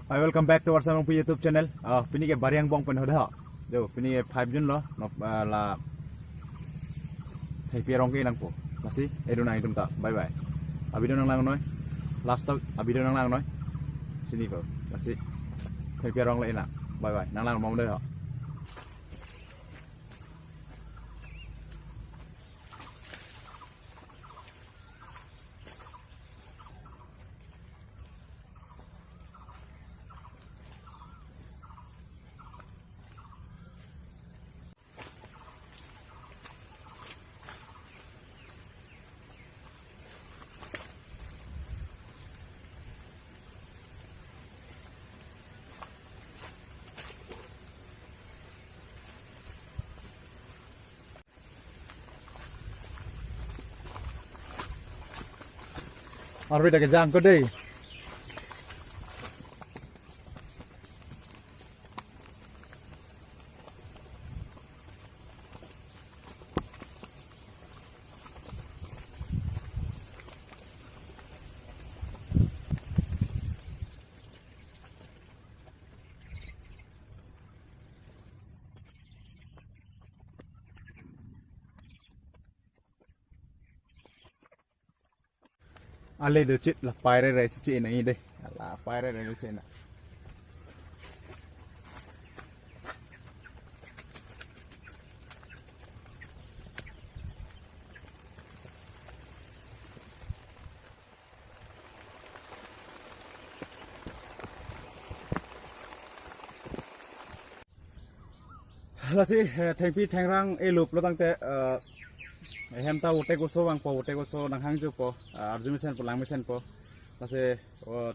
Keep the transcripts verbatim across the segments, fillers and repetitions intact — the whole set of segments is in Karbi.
Hi, welcome back to our Samrongpi YouTube channel. Ah, pini ke bari angbong pen hoda. Jo, pini ke five June lo, no, ah, la thengpi arong ke nangpo. Lasi, edo nang itum ta. Bye bye. A video nanglang noi. Last talk, a video nanglang noi. Sini ko. Lasi, thengpi arong le ena. Bye bye. Nanglang mau deh ho. Arve ta kejang ko dei. Ale do chit la paire re si chi nang ide. La paire re si na. Lasi, eh, thengpi thengrang elup lo tangte, eh, hem ta votek oso vangpo, votek oso nanghangjupo, eh, arju mesenpo, lang mesenpo. Lasi, oh,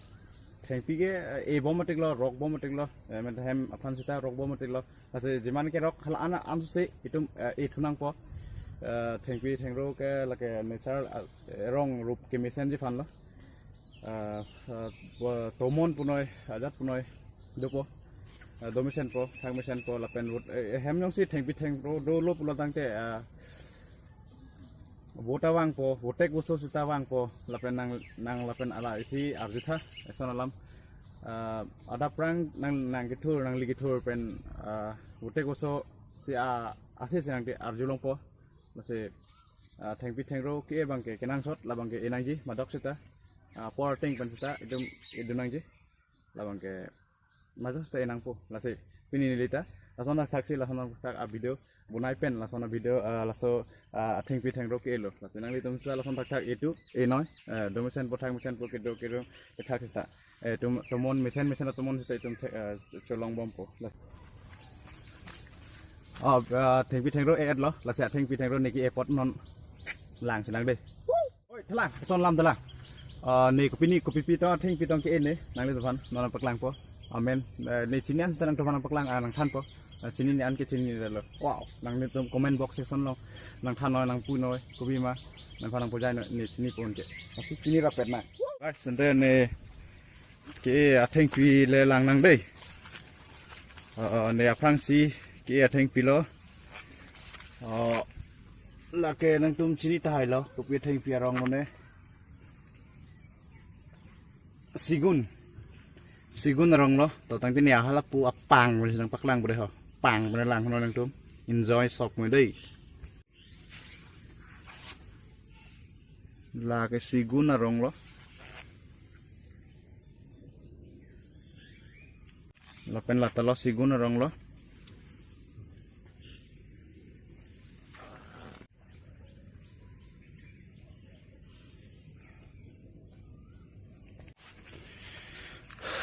thengpi ke, eh, e bom matik lo, rok bom matik lo, eh, men hem aphan sita rok bom matik lo. Lasi, jiman ke rok hala ana ansu se itum, eh, e thunangpo, eh, thengpi thengro ke lake nature, eh, rong rup kemesenji aphan lo. Ah, ah, bo-, tomon punoi, ajat punoi, dopo. Ah, do mesenpo, thang mesenpo, lapen rut, eh, eh, hem jongsi thengpi thengro dolo pulo tangte, ah, vote ta vangpo, votek oso sita vangpo, lapen nang, nang lapen ala isi arjutha, eson alam. Ah, adap prang nang, nangkethur, nangli kethur pen, ah, votek oso si a, ase si nangte arjulongpo. Lasi, ah, thengpi thengro ke abang ke kenangsot, labang ke e nangji, madok sita, ah, por ting pen sita, itum, itum nangji, labang ke majok sita e nangpo, lasi, pini neli ta, lason thakthak si, lason thakthak a video, bonai pen, lason a video, ah, laso, ah, thengpi thengro ke elo, lasi nanglitum sita, lason thakthak itum, e noi, eh, do mesenpo thang mesenpo kedo kedo, kethak sita. Eh, tum-, tomon mesen mesen atomon sita itum the-, eh, cholong bompo. Las-, oh, eh, thengpi thengro e-et lo, lasi thengpi thengro neke e apot non lang si nang dei. Oi, thelang, son lam thelang. Eh, ne kopine kopipi to thengpi tong ke ne, nanglitumphan, non paklangpo. Amen. Eh, ne chini an sita nangtumphan paklang, ah, nangthanpo. Eh, chini ne an ke chini ne lo. Wow, nanglitum comment box section lo. Nangthan noi, nangpu noi, kopima. Nangphan nangpujai noi, ne chinipo un ke. Lasi chini rapet na. Guys, ante ne ke athengpi le lang nang dei. Uh, ne aphrangsi ke athengpi lo. Uh, lake nangtum chini tahai lo, kopi athengpi arong lo ne. Sigun. Sigun arong lo. To tangte ne ahala pu apang pu nang paklang pu dei ho. Pang pu nang lang ho nangtum. Enjoy sok mo dei. Lake sigun arong lo. Lapen lata lo sigun arong lo.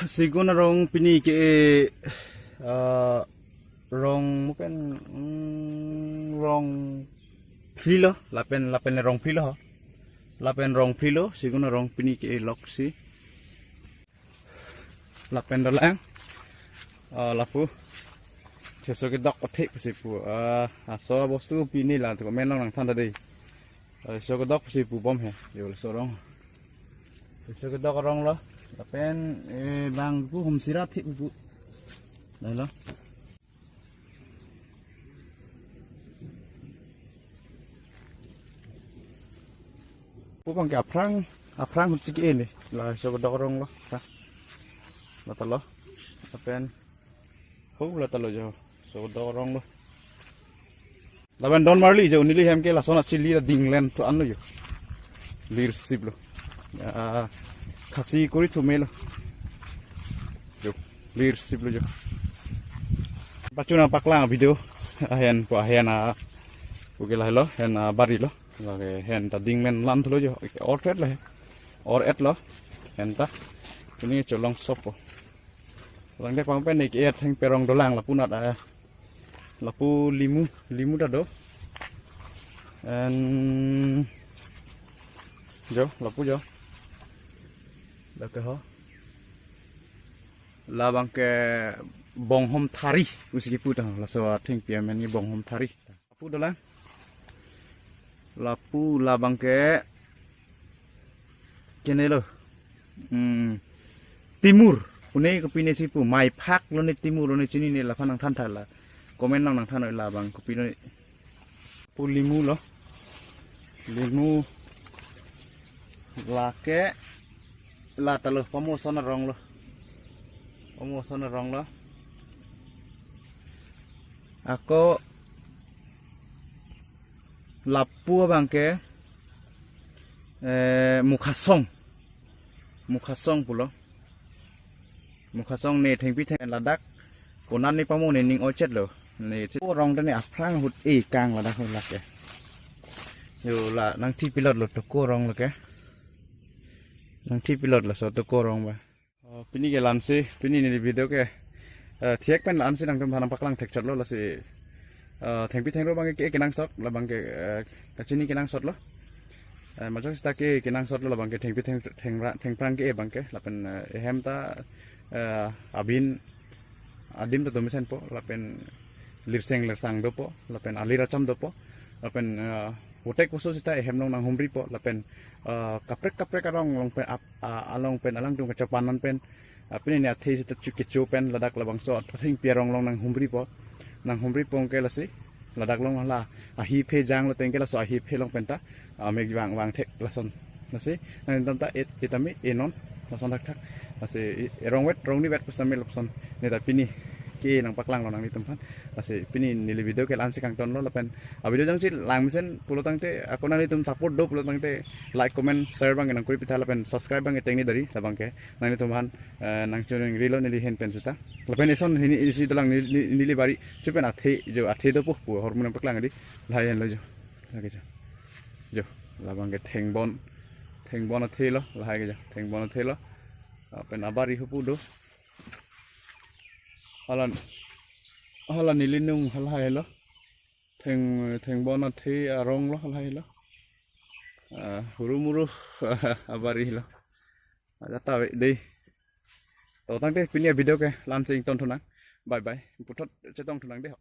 Sigun arong pini ke, eh, rong mo pen, mm, rong phli lo, lapen, lapen rong phli lo ho. Lapen rong phli lo, sigun arong pini ke lok si. Lapen dolang, ah, lapu. Theso kedok pathe pusi pu. Ah, aso bostu pini la tu men long nangthan ta dei. Ah, theso kedok pusi pu bom he. Yo, laso arong. Theso kedok arong lo. Lapen, eh, bang pu hum sira thik pu. Dai lo. Pu bang ke aphrang, aphrang hutsi ke ne. Laso kedok arong lo. Ha. Latalo. Lapen. Ho latalo jo. So do rong lo. Lapen don marli jo neli hem ke lason achili ta dinglen thu anlo jo. Lir sip lo. Ya, khasi kori thu melo. Jo. Lir sip lo jo. Pachu nangpaklang video. Ahen ko ahen a. Oke lahelo. Hen abari lo. Lake hen ta dinglen lan thulo jo. Or-et le. Or-et lo. Hen ta. Ini cholong sopo. Lang de pang pen ik et thengpi arong dolang lapu nat a. Lapu limu, limu ta do. En jo, lapu jo. Lake ho. Labang ke bonghom thari pusi kipu ta. Laso athengpi amen ni bonghom thari. Lapu dolang. Lapu labang ke kene lo. Hmm. Timur. Pune kopine si pu. Maiphak lo ne timur lo ne chinine laphan nangthan tha la. Comment nang nangthan oi labang kopine. Pu limu lo. Limu. Lake. Latalo pamoson arong lo. Pamoson arong lo. Ako lapu abang ke, eh, mukhasong. Mukhasong pulo. Mukhasong ne thengpi theng ladak. Konat ne pamo ne ning ochet lo. Ne ko rong ta ne aphrang ahut e kang ladak ho lake. Jo la nangthi pilot lo toko rong lake. Nangthi pilot laso toko rong ba. Oh, pini ke la-ansi, pini neli video ke, eh, thek pen la-ansi nangtum aphan nangpaklang thekchot lo lasi, eh, thengpi thengro abang ke kenangsot, labang ke, eh, kachini kenangsot lo. Eh, majok sita ke kenangsot lo labang ke thengpi theng, thengra, thengphrang ke abang ke, lapen, eh, ehem ta, eh, abin, adim ta domesen po, lapen lirseng lirsang dopo, lapen alir acham dopo, lapen, eh, potek poso sita ehem along nanghumri po, lapen, eh, kaprek kaprek arong along pen ap-, ah, along pen alangtum kachopanon pen, ah, pini ne athe sita chu kecho pen ladak labangso athengpi arong along nanghumri po, nanghumri po ke lasi, ladak along hala, ahi phe jang lo tengke laso ahi phe along pen ta, ah, mek vang vang thek lason. Lasi, nangtum ta et, et ami, enon, lason thakthak. Lasi, e-, erong vet, rong ni vet pusitame lapuson. Ne ta pini, ke nangpaklang lo nanglitum aphan. Lasi, pini neli video ke la-ansi kangton lo lapen. A video jongsi langmesen pulo tangte, ako nanglitum support do pulo tangte, like, comment, share abang nangkori pitha lapen subscribe abang tengni dari, labang ke. Nanglitum aphan, eh, nangchoningri lo neli hen pen sita. Lapen eson hini isi dolang neli, neli, neli bari, chupen athe, jo athe dopo pu, ahormu nangpaklang di, lahai henlo jo. Lake jo. Jo, labang ke thengbon. Thengbon athe lo, lahai ke jo. Thengbon athe lo. Lapen abari hupu do. Hala, hala neli nung halahai lo. Theng, thengbon athe arong lo halahai lo. Ah, huru muru abari lo. Aja ta ve dei. To tangte pini a video ke la-ansi ington thunang. Bye bye. Puthot chetong thunang dei ho.